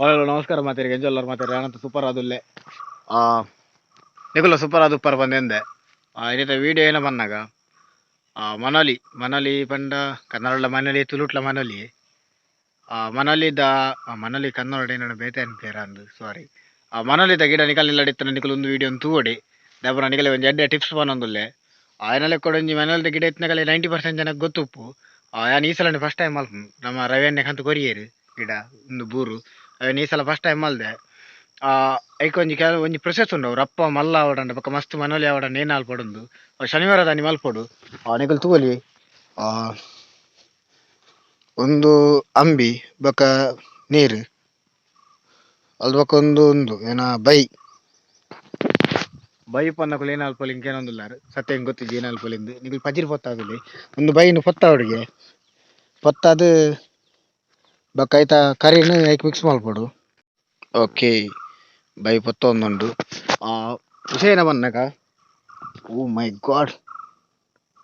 Hello ನಮಸ್ಕಾರ ಮಾತೇರಿಗೆ ಎಂಜಲ್ಲರ್ ಮಾತೇರಿ ಅನಂತ super ಆದುಲ್ಲೆ ನಿಕುಲ super ಆದ್ Whopper ಬಂದೆಂದೆ ಇನ್ನಿತ video ಏನ ಬಂದಾಗ ಮನಾಲಿ ಮನಾಲಿ ಪಂಡ ಕನ್ನಡಲ ಮನಾಲಿ ತುಳುಟ್ಲ ಮನಾಲಿ ಮನಾಲಿದ ಮನಾಲಿ ಕನ್ನಡ ಏನ ಬೇತೆ ಅನ್ಪೇರ ಅಂದು ಸಾರಿ ಮನಾಲಿದ ಗಿಡ ನಿಕಲ್ ನಿಲ್ಲಡಿತ್ತನ ನಿಕುಲು ಒಂದು ವೀಡಿಯೋ ತೂವಡಿ ದಾಪುರ ನಿಕಲೆ ಒಂಜಿ ಎಡ್ಡೆ ಟಿಪ್ಸ್ ಪನೊಂದುಲ್ಲೆ ಆಯನಲೆ ಕೊಡೊಂಜಿ ಮನಾಲಿದ ಗಿಡ ಇತ್ತಿನಕಲೆ 90% ಜನಕ್ಕೆ ಗೊತ್ತುಪ್ಪು ಯಾನ್ ಈ ಸಲ ಫಸ್ಟ್ ಟೈಮ್ ಮಲ್ಪು ನಮ್ಮ ರವಿಯನ್ನೇ ಕಂತು ಕೊರಿಯೇರು ಗಿಡ ಒಂದು ಬೂರು ಅವೆನ್ ಈ ಸಲ ಫಸ್ಟ್ ಟೈಮ್ ಮಲ್ದೆ ಐಕ್ ಒಂಜಿ ಕೆಲವು ಒಂಜಿ ಪ್ರೊಸೆಸ್ ಉಂಡು ಅವ್ರ ಅಪ್ಪ ಮಲ್ಲ ಆವಡಂಡ ಬೊಕ್ಕ ಮಸ್ತ್ ಮನೋಲಿ ಆವಡಂಡ ಏನ್ ಆಲ್ಪೊಡುಂದು ಅವು ಶನಿವಾರ ದಾನಿ ಮಲ್ಪೊಡು ನಿಕುಲು ತೂವೊಲಿ ಒಂದು ಅಂಬಿ ಬೊಕ್ಕ ನೀರು ಅಲ್ದ ಬೊಕ್ಕ ಒಂದು ಒಂದು ಏನ ಬೈ ಬೈ ಪನ್ನಕುಲು ಏನ್ ಆಲ್ಪೊಲಿ ಇಂಕೇನೊಂದುಲ್ಲಾರ್ ಸತ್ಯ ಎಂಕ್ ಗೊತ್ತಿಜ್ಜಿ ಏನ್ ಆಲ್ಪೊಲಿಂದು ನಿಕುಲು ಪಜಿರ್ ಪೊತ್ತಾದುಲಿ ಒಂದು ಬೈನ್ ಪೊತ್ತಾವೊಡುಗೆ ಪೊತ್ತಾದ್ ಬೊಕ್ಕ ಐತ ಕರಿನ್ ಐಕ್ ಮಿಕ್ಸ್ ಮಲ್ಪೊಡು ಓಕೆ ಬೈ ಪೊತ್ತೊಂದುಂಡು ವಿಷಯ ಏನ ಪನ್ನಗ ಓ ಮೈ ಗಾಡ್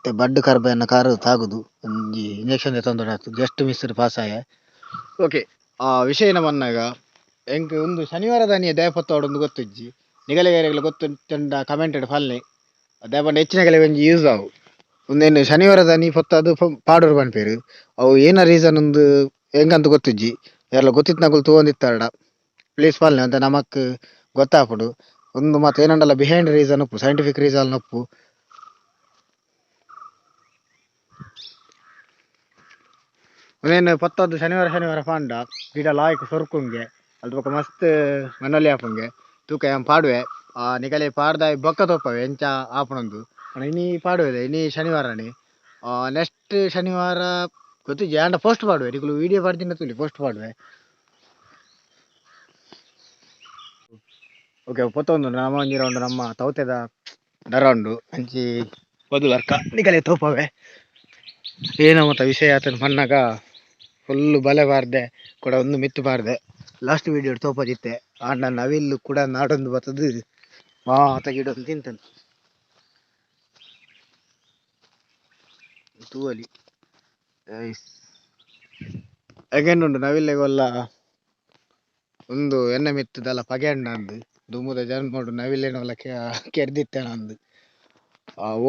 ಬಡ್ಡ್ ಕರ್ಬ ಕಾರ್ ತಾಗುದು ಒಂಜಿ ಇಂಜೆಕ್ಷನ್ ದೆತೊಂದುಡಾತು ಜಸ್ಟ್ ಮಿಸ್ ಡ್ ಪಾಸ್ ಆಯೆ ಓಕೆ ವಿಷಯ ಏನ ಪನ್ನಗ ಎಂಕ್ ಉಂದು ಶನಿವಾರದಾನಿಯೆ ದಾಯೆ ಪೊತ್ತೊಡುಂದು ಗೊತ್ತಿಜ್ಜಿ ನಿಗಲೆಗ್ ಗೊತ್ತುಂಡ ಕಮೆಂಟ್ ಡ್ ಪನ್ಲೆ ದಾಯೆ ಪಂಡ ಹೆಚ್ಚಿನಕಲೆಗ್ ಒಂಜಿ ಯೂಸ್ ಆವು ಉಂದೆನ್ ಶನಿವಾರದಾನಿ ಪೊತ್ತಾದ್ ಪಾಡೊಡು ಪನ್ಪೆರ್ ಅವು ಏನ ರೀಸನ್ ಉಂದು ಎಂಕಂತ ಗೊತ್ತಿಜ್ಜಿ ಏರ್ಲ ಗೊತ್ತಿತ್ತಿನಕುಲು ತೂವೊಂದಿತ್ತಾರ್ಡ ಪ್ಲೀಸ್ ಪನ್ಲೆ ಒಂತೆ ನಮಕ್ ಗೊತ್ತಾಪುಂಡು ಉಂದು ಮಾತ ಏನಂಡಲ ಬಿಹೈಂಡ್ ರೀಸನ್ ಉಪ್ಪು ಸೈಂಟಿಫಿಕ್ ರೀಸನ್ ಉಪ್ಪು. ಉಂದೆನ್ ಪೊತ್ತದ್ದು ಶನಿವಾರ ಶನಿವಾರ ಪಾಂಡ ಗಿಡ ಲಾಯ್ಕ್ ಸೊರ್ಕುಂಗೆ ಅಲ್ತ ಬೊಕ ಮಸ್ತ್ ಮನೊಲಿ ಆಪುಂಗೆ ತೂಕ ಯಾನ್ ಪಾಡುವೆ ನಿಕಲೆ ಪಾಡ್ದಾಯಿ ಬೊಕ್ಕ ತೋಪವೆ ಎಂಚ ಆಪುಂಡು ಇನಿ ಪಾಡುವೆ ಇನಿ ಶನಿವಾರನೆ ನೆಕ್ಸ್ಟ್ ಶನಿವಾರ ಗೊತ್ತಿಜ್ಜಿ ಆಂಡ ಪೋಸ್ಟ್ ಪಾಡುವೆ ನಿಕುಲು ವೀಡಿಯೋ ಪಾಡ್ದಿನ ತೂಲಿ ಪೋಸ್ಟ್ ಪಾಡುವೆ. ಓಕೆ ಪೊತ್ತೊಂದು ನಮ ಒಂಜಿ ರೌಂಡ್ ನಮ್ಮ ತೌತೆದ ದರ ಉಂಡು ಅಂಚಿ ಬದುಲರ್ಕ ನಿಕಲೆ ತೋಪವೆ ಏನ ಮತ ವಿಷಯ ಆತನ ಪನ್ನಗ ಫುಲ್ ಬಲೆ ಬಾರ್ದೆ ಕೂಡ ಒಂದು ಮಿತ್ತು ಬಾರ್ದೆ ಲಾಸ್ಟ್ ವೀಡಿಯೋ ತೋಪದಿತ್ತೆ ಆಂಡ ನವಿಲು ಕೂಡ ನಾಡೊಂದು ಬತ್ತದು ಮಾತ ಗಿಡ ತಿಂತನು ತೂವಲಿ ಅಗೇನ್ ಉಂಡು ನವಿಲೆಗೊಲ್ಲ ಒಂದು ಎಣ್ಣೆ ಮಿತ್ತದಲ್ಲ ಪಗೆ ಉಂಡು ಅಂದು ದುಂಬುದ ಜನ್ಮೊಡು ನವಿಲೆನೊಲ ಕೆರ್ದಿತ್ತೆನ ಅಂದು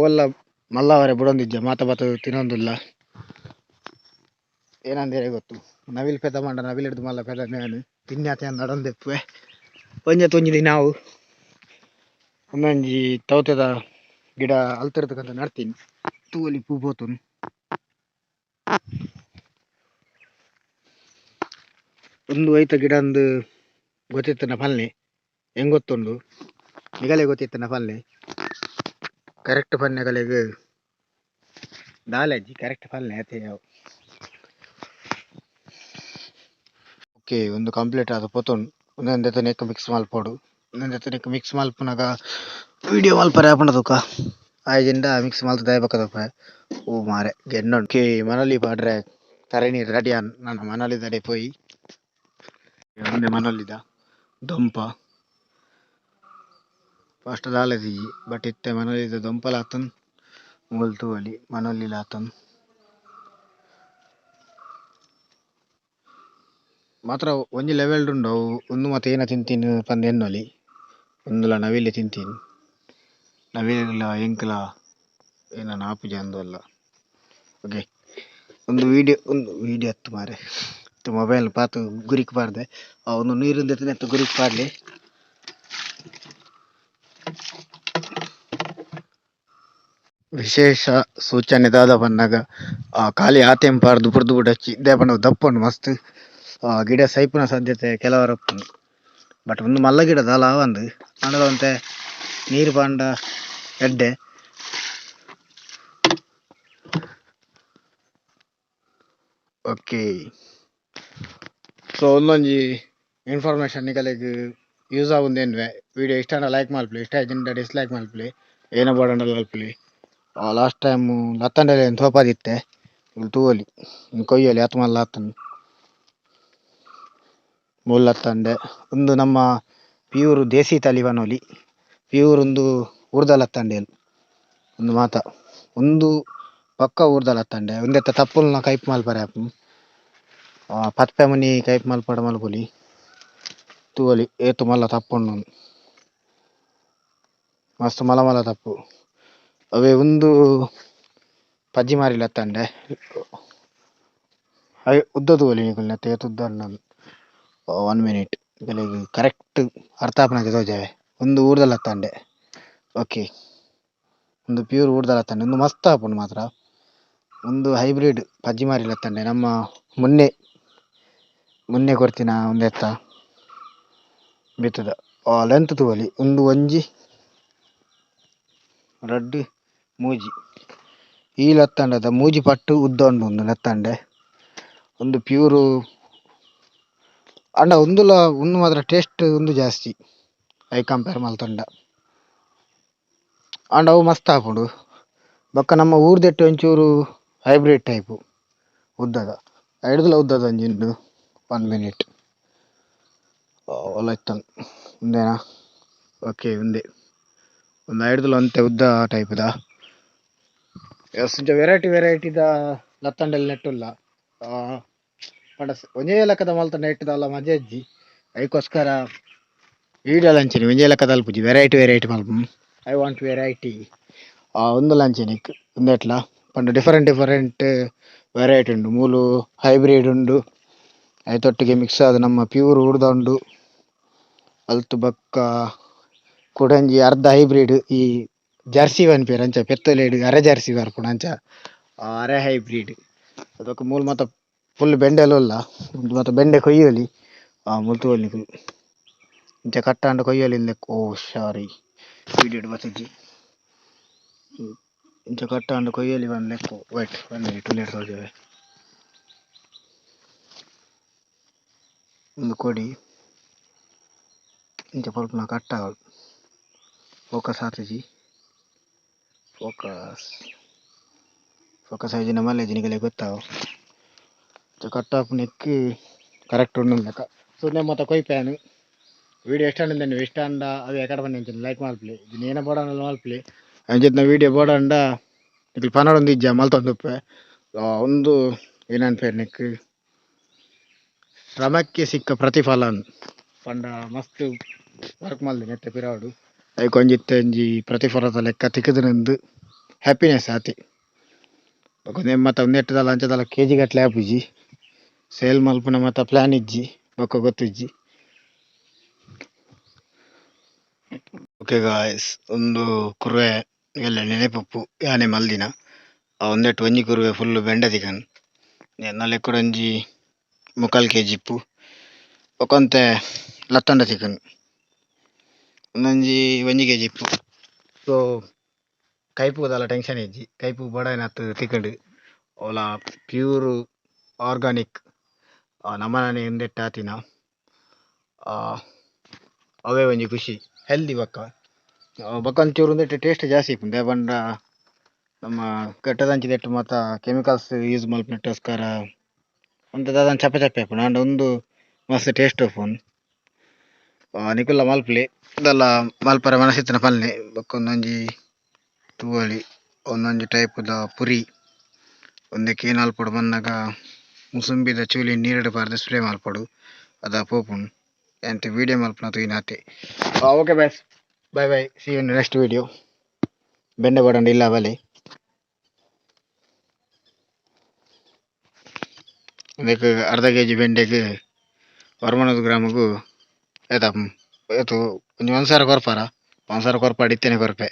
ಓಲ್ಲ ಮಲ್ಲವರೆ ಬುಡೊಂದಿಜ್ಜ ಮಾತ ಬತ್ತ ತಿನ್ನೊಂದುಲ್ಲ ಏನಂದೇರೆ ಗೊತ್ತು ನವಿಲು ಪೆದ ಮಂಡ ನವಿಲು ಹಿಡ್ದು ಮಲ್ಲ ಪೆದ ನೇನು ತಿನ್ಯಾತೆ ನಡೊಂದಿಪ್ಪುವೆ ಒಂಜೆ ಒಂಜಿ ದಿನ ಅವು ಒಂದೊಂಜಿ ತೌತೆದ ಗಿಡ ಅಲ್ತಿರ್ತಕ್ಕಂಥ ನಡ್ತೀನಿ ತೂವಲಿ ಪೂ ಪೋತುನು ಒಂದು ಐತ ಗಿಡ ಅಂದು ಗೊತ್ತಿತ್ತನ ಪಲ್ನೆ ಹೆಂಗ್ ಗೊತ್ತುಂಡು ನಿಗಲೆ ಗೊತ್ತಿತ್ತನ ಪಲ್ನೆ ಕರೆಕ್ಟ್ ಪನ್ನೆಗಲೆಗ್ ದಾಲಜ್ಜಿ ಕರೆಕ್ಟ್ ಪಲ್ನೆ ಅತೆ ಅವು ಓಕೆ ಒಂದು ಕಂಪ್ಲೀಟ್ ಆದ್ ಪೊತುಂಡು ಉಂದೊಂದೆತ ನೆಕ್ ಮಿಕ್ಸ್ ಮಲ್ಪೊಡು ಉಂದೊಂದೆತ ನೆಕ್ ಮಿಕ್ಸ್ ಮಲ್ಪುನಗ ವೀಡಿಯೋ ಮಲ್ಪರೆ ಆಪುಂಡ ತೂಕ ಆಯ್ಜಿಂಡ ಮಿಕ್ಸ್ ಮಲ್ತ್ ದಾಯೆ ಬೊಕ ತೂಪೆ ಓ ಮಾರೆ ಗೆನ್ನೊಂಡು ಓಕೆ ಮನೊಲಿ ಪಾಡ್ರೆ ತರೆ ನೀರ್ ರೆಡಿ ಆನ್ ನನ ಮನೊಲಿದಡೆ ಪೋಯಿ ಉಂದೆ ಮನೊಲಿದ ದೊಂಪ ಫಸ್ಟ್ ದಾಲ ಇತ್ತಿಜಿ ಬಟ್ ಇತ್ತೆ ಮನೊಲಿದ ದೊಂಪಲ ಆತುಂಡು ಮೂಲು ತೂವೊಲಿ ಮನೊಲಿಲ ಆತುಂಡು ಮಾತ್ರ ಒಂಜಿ ಲೆವೆಲ್ ಡ್ ಉಂಡು ಅವು ಉಂದು ಮಾತ ಏನ ತಿಂತಿನಿ ಪಂದ್ ಎನ್ನೊಲಿ ಉಂದುಲ ನವಿಲೆ ತಿಂತಿನಿ ನವಿಲುಲ ಎಂಕ್ಲ ಏನನ ಆಪುಜ ಅಂದ್ ಓಕೆ ಉಂದು ವೀಡಿಯೋ ಉಂದು ವೀಡಿಯೋ ಅತ್ತ್ ಮಾರ್ರೆ ಇತ್ತೆ ಮೊಬೈಲ್ ಪಾತ್ ಗುರಿಕ್ ಪಾಡ್ದೆ ಉಂದು ನೀರ್ ದೆತ್ತ್ ಗುರಿಕ್ ಪಾಡ್ಲೆ. ವಿಶೇಷ ಸೂಚನೆ ದಾದ ಪನ್ನಗ ಖಾಲಿ ಆತೆನ್ ಪಾಡ್ದ್ ಬುಡ್ದು ಬುಡೊಚ್ಚಿ ದಾಯೆ ಪಂಡ ಅವು ದಪ್ಪ ಉಂಡು ಮಸ್ತ್ ಗಿಡ ಸೈಪುನ ಸಾಧ್ಯತೆ ಕೆಲವರ ಉಪ್ಪುಂಡು ಬಟ್ ಉಂದು ಮಲ್ಲ ಗಿಡ ದಾಲ ಆವಂದ್ ಆಂಡಲ ಒಂತೆ ನೀರ್ ಪಾಂಡ ಎಡ್ಡೆ. ಓಕೆ ಸೊ ಉಂದೊಂಜಿ ಇನ್ಫಾರ್ಮೇಶನ್ ನಿಕಲೆಗ್ ಯೂಸ್ ಆವುಂದು ಎನ್ನುವೆ ವೀಡಿಯೋ ಇಷ್ಟ ಆಂಡ ಲೈಕ್ ಮಲ್ಪುಲೆ ಇಷ್ಟ ಆಯಿಜಿಂಡ ಡಿಸ್ಲೈಕ್ ಮಲ್ಪುಲೆ ಏನ ಬೋಡಾಂಡಲ ಮಲ್ಪುಲೆ ಲಾಸ್ಟ್ ಟೈಮ್ ಲತ್ತಂಡೆ ತೋಪಾದಿತ್ತೆ ತೂವೊಲಿ ಕೊಯ್ಯೊಲಿ ಆತ್ ಮಲ್ಲ ಆತುಂಡು ಮೂಲು ಲತ್ತಂಡೆ ಉಂದು ನಮ್ಮ ಪ್ಯೂರ್ ದೇಸಿ ತಳಿ ಪನೊಲಿ ಪ್ಯೂರ್ ಉಂದು ಊರ್ದ ಲತ್ತಂಡೆಲ್ ಉಂದು ಮಾತ ಉಂದು ಪಕ್ಕ ಊರ್ದ ಲತ್ತಂಡೆ ಉಂದೆತ ತಪ್ಪುಲ್ನ ಕೈಪ್ ಮಲ್ಪರೆ ಆಪುಂಡು ಪತ್ಪೆ ಮುನಿ ಕೈಪ್ ಮಲ್ಪಡ ಮಲ್ಪೊಲಿ. ತೂವೊಲಿ ಏತ್ ಮಲ್ಲ ತಪ್ಪು ಉಂಡು ಮಸ್ತ್ ಮಲ್ಲ ಮಲ್ಲ ತಪ್ಪು. ಅವೇ ಉಂದು ಪಜ್ಜಿ ಮಾರಿ ಲತ್ತಂಡೆ ಅವೆ ಉದ್ದ ತೂವೊಲಿ ನಿಕಲ್ನ ಏತ್ ಉದ್ದ ಉಂಡು 1 ಮಿನಿಟ್ ನಿಕಲೆಗ್ ಕರೆಕ್ಟ್ ಅರ್ಥ ಆಪುನಂಚ ತೋಜಾವೆ ಉಂದು ಊರ್ದ ಲತ್ತಂಡೆ ಓಕೆ ಉಂದು ಪ್ಯೂರ್ ಊರ್ದ ಲತ್ತಂಡೆ ಉಂದು ಮಸ್ತ್ ಆಪುಂಡು ಮಾತ್ರ. ಉಂದು ಹೈಬ್ರಿಡ್ ಪಜ್ಜಿ ಮಾರಿ ಲತ್ತಂಡೆ ನಮ್ಮ ಮುನ್ನೆ ಮುನ್ನೆ ಕೊರ್ತಿನ ಉಂದೆತ್ತ ಬಿತ್ತುದ ಲೆಂತ್ ತೂವೊಲಿ ಉಂದು ಒಂಜಿ ರಡ್ಡ್ ಮೂಜಿ ಈ ಲತ್ತಂಡೆದ ಮೂಜಿ ಪಟ್ಟ್ ಉದ್ದ ಉಂಡು ಉಂದು ಲತ್ತಂಡೆ ಉಂದು ಪ್ಯೂರ್ ಆಂಡ ಉಂದುಲ ಉಂದು ಮಾತ್ರ ಟೇಸ್ಟ್ ಉಂದು ಜಾಸ್ತಿ ಐಕ್ ಕಂಪೇರ್ ಮಲ್ತುಂಡ. ಆಂಡ ಅವು ಮಸ್ತ್ ಆಪುಂಡು. ಬೊಕ್ಕ ನಮ್ಮ ಊರ್ದೆಟ್ ಒಂಚೂರು ಹೈಬ್ರಿಡ್ ಟೈಪ್ ಉದ್ದದ ಐಡ್ದಲ ಉದ್ದದ ಒಂಜಿ ಉಂಡು. 1 ಮಿನಿಟ್ ಓಲ ಇತ್ತಂದ್ ಉಂದೇನಾ ಓಕೆ ಉಂದೆ ಉಂದು ಐಡ್ದಲ ಒಂತೆ ಉದ್ದ ಟೈಪ್ ದ. ಇಂಚ ವೆರೈಟಿ ವೆರೈಟಿದ ಲತ್ತಂಡೆಲ್ ನೆಟ್ಟುಲ್ಲ. ಪಂಡ ಒಂಜೇ ಲೆಕ್ಕದ ಮಲ್ತಂಡ ನೆಟ್ ದಾಲ ಮಜ ಇಜ್ಜಿ. ಐಕೋಸ್ಕರ ವೀಡಿಯೋಲ ಅಂಚನೆ ಒಂಜೇ ಲೆಕ್ಕದ ಅಲ್ಪುಜಿ ವೆರೈಟಿ ವೆರೈಟಿ ಮಲ್ಪು. I want variety. ಉಂದುಲ ಅಂಚನೆ ಉಂದೆಟ್ಲ ಪಂಡ ಡಿಫರೆಂಟ್ ಡಿಫರೆಂಟ್ ವೆರೈಟಿ ಉಂಡು. ಮೂಲು ಹೈಬ್ರಿಡ್ ಉಂಡು. ಐತೊಟ್ಟಿಗೆ ಮಿಕ್ಸ್ ಆದ್ ನಮ್ಮ ಪ್ಯೂರ್ ಊರ್ದ ಉಂಡು. ಅಲ್ತ್ ಬೊಕ್ಕ ಕುಡೊಂಜಿ ಅರ್ಧ ಹೈಬ್ರಿಡ್ ಈ ಜರ್ಸಿ ಪನ್ಪೆರ್ ಅಂಚ ಪೆತ್ತೊಲೆಡ್ ಅರೆ ಜರ್ಸಿ ಬರ್ಪುಂಡು ಅಂಚ ಅರೆ ಹೈಬ್ರಿಡ್. ಅದೊಕ ಮೂಲು ಮಾತ ಫುಲ್ ಬೆಂಡೆಲ ಉಲ್ಲ. ಉಂದು ಮಾತ ಬೆಂಡೆ ಕೊಯ್ಯೊಲಿ. ಮೂಲು ತೂವೊಲಿ ನಿಕುಲು ಇಂಚ ಕಟ್ಟಾಂಡ ಕೊಯ್ಯೊಲಿ ಇಂದೆಕ್ ಓ ಸಾರಿ ವೀಡಿಯೋ ಬತ್ತುಜಿ. ಇಂಚ ಕಟ್ಟಾಂಡ ಕೊಯ್ಯೊಲಿ ಪಂದ್ ಲೆಕ್ಕೊ ವೈಟ್ 1 ಮಿನಿಟ್ ಉಂದೆಟ್ ತೋಜಾವೆ. ಉಂದು ಕೊಡಿ ಇಂಚ ಪಲ್ಪುನ ಕಟ್ಟಾವೊಡು ಫೋಕಸ್ ಆತುಜಿ. ಫೋಕಸ್ ಫೋಕಸ್ ಆಯಿಜಿಂಡ ಮಲ್ಲೆಜ್ಜಿ ನಿಕಲೆಗ್ ಗೊತ್ತಾವು. ಇಂಚ ಕಟ್ ಆಪುನೆಕ್ ಕರೆಕ್ಟ್ ಉಂಡು ಲೆಕ್ಕ. ಸೊ ಉಂದೆ ಮಾತ ಕೊಯ್ಪೆನ್ ವೀಡಿಯೋ ಇಷ್ಟ ಆಂಡ ಇಷ್ಟ ಆಂಡ ಅವೆ ಎಕಡೆ ಪಂಡ ಲೈಕ್ ಮಲ್ಪುಲೆ. ಏನ ಬೋಡಾಂಡಲ ಮಲ್ಪುಲೆ. ಅಂಚಿತ್ತಿನ ವೀಡಿಯೋ ಬೋಡಾಂಡ ನಿಕುಲು ಪನೊಡೊಂದು ಇಜ್ಜ ಮಲ್ತೊಂದು ಉಪ್ಪೆ. ಉಂದು ಏನ್ ನಿಕ್ ಶ್ರಮಕ್ಕೆ ಸಿಕ್ಕ ಪ್ರತಿಫಲ ಪಂಡ ಮಸ್ತ್ ವರ್ಕ್ ಮಲ್ದಿನಿ ನೆತ್ತ ಪಿರವುಡು. ಐಕ್ ಒಂಜಿ ಇತ್ತೆ ಒಂಜಿ ಪ್ರತಿಫಲದ ಲೆಕ್ಕ ತಿಕ್ಕುದುಂದು ಹ್ಯಾಪಿನೆಸ್ ಆತೆ. ಬೊಕ ಉಂದೆನ್ ಮಾತ ಉಂದೆಟ್ ದಾಲ ಅಂಚ ದಾಲ ಕೆಜಿ ಗಟ್ಲೆ ಆಪುಜಿ. ಸೇಲ್ ಮಲ್ಪುನ ಮಾತ ಪ್ಲಾನ್ ಇಜ್ಜಿ ಬೊಕ ಗೊತ್ತಿಜ್ಜಿ. ಓಕೆ ಗಾಯ್ಸ್ ಉಂದು ಕುರುವೆ ಎಲ್ಲೆ ನೆನೆಪುಪ್ಪು ಯಾನೆ ಮಲ್ದಿನ. ಉಂದೆಟ್ ಒಂಜಿ ಕುರುವೆ ಫುಲ್ ಬೆಂಡೆ ತಿಕನ್. ಎನ್ನ ಲೆಕ್ಕಡ್ ಒಂಜಿ ಮುಕ್ಕಾಲ್ ಕೆಜಿ ಇಪ್ಪು. ಬೊಕ ಒಂತೆ ಲತ್ತಂಡೆ ತಿಕುಂಡು. ಉಂದೊಂಜಿ ಒಂಜಿ ಕೆಜಿ ಇಪ್ಪು. ಸೊ ಕೈಪು ದಾಲ ಟೆನ್ಷನ್ ಇಜ್ಜಿ. ಕೈಪು ಬೋಡಾಯಿನಾತ್ ತಿಕ್ಕುಂಡು. ಓಲ ಪ್ಯೂರ್ ಆರ್ಗಾನಿಕ್ ನಮನನೆ ಉಂದೆಟ್ ಆತಿನ. ಅವೇ ಒಂಜಿ ಖುಷಿ ಹೆಲ್ದಿ ಬೊಕ್ಕ. ಬೊಕ ಒಂಚೂರು ಉಂದೆಟ್ ಟೇಸ್ಟ್ ಜಾಸ್ತಿ ಇಪ್ಪುಂಡು. ದಾಯೆ ಪಂಡ ನಮ್ಮ ಕಟ್ಟದಂಚಿದೆಟ್ ಮಾತ ಕೆಮಿಕಲ್ಸ್ ಯೂಸ್ ಮಲ್ಪುನೆಟೋಸ್ಕರ ಒಂತೆ ದಾದಾನ ಚಪ್ಪೆ ಚಪ್ಪೆ ಇಪ್ಪುಂಡು. ಆಂಡ ಉಂದು ಮಸ್ತ್ ಟೇಸ್ಟ್ ಉಪ್ಪುಂಡು. ನಿಕುಲ್ಲ ಮಲ್ಪುಲೆ ದಾಲ ಮಲ್ಪರೆ ಮನಸಿತ್ತಿನ ಪನ್ಲೆ. ಬೊಕ ಉಂದೊಂಜಿ ತೂವೊಲಿ ಉಂದೊಂಜಿ ಟೈಪ್ ದ ಪುರಿ. ಉಂದೆಕ್ ಏನ್ ಮಲ್ಪೊಡು ಪನ್ನಗ ಮುಸುಂಬಿದ ಚೂಲಿ ನೀರುಡು ಪಾರ್ದ್ ಸ್ಪ್ರೇ ಮಲ್ಪೊಡು ಅದ ಪೋಪುಂಡು. ಎಂತ ವೀಡಿಯೋ ಮಲ್ಪುನ ತೂಯಿನಾತೆ. Okay boys bye bye see you in next video. ಬೆಂಡೆ ಬೋಡಾಂಡ ಇಲ್ಲ ಬಲೆ. ಉಂದೆಕ್ ಅರ್ಧ ಕೆಜಿ ಬೆಂಡೆಗ್ 60 ಗ್ರಾಮಗು ಏತ್ ಏತು ಒಂಜಿ 1000 ಕೊರ್ಪರ 1000 ಕೊರ್ಪಾಡ್ ಇತ್ತೆನೆ ಕೊರ್ಪೆ.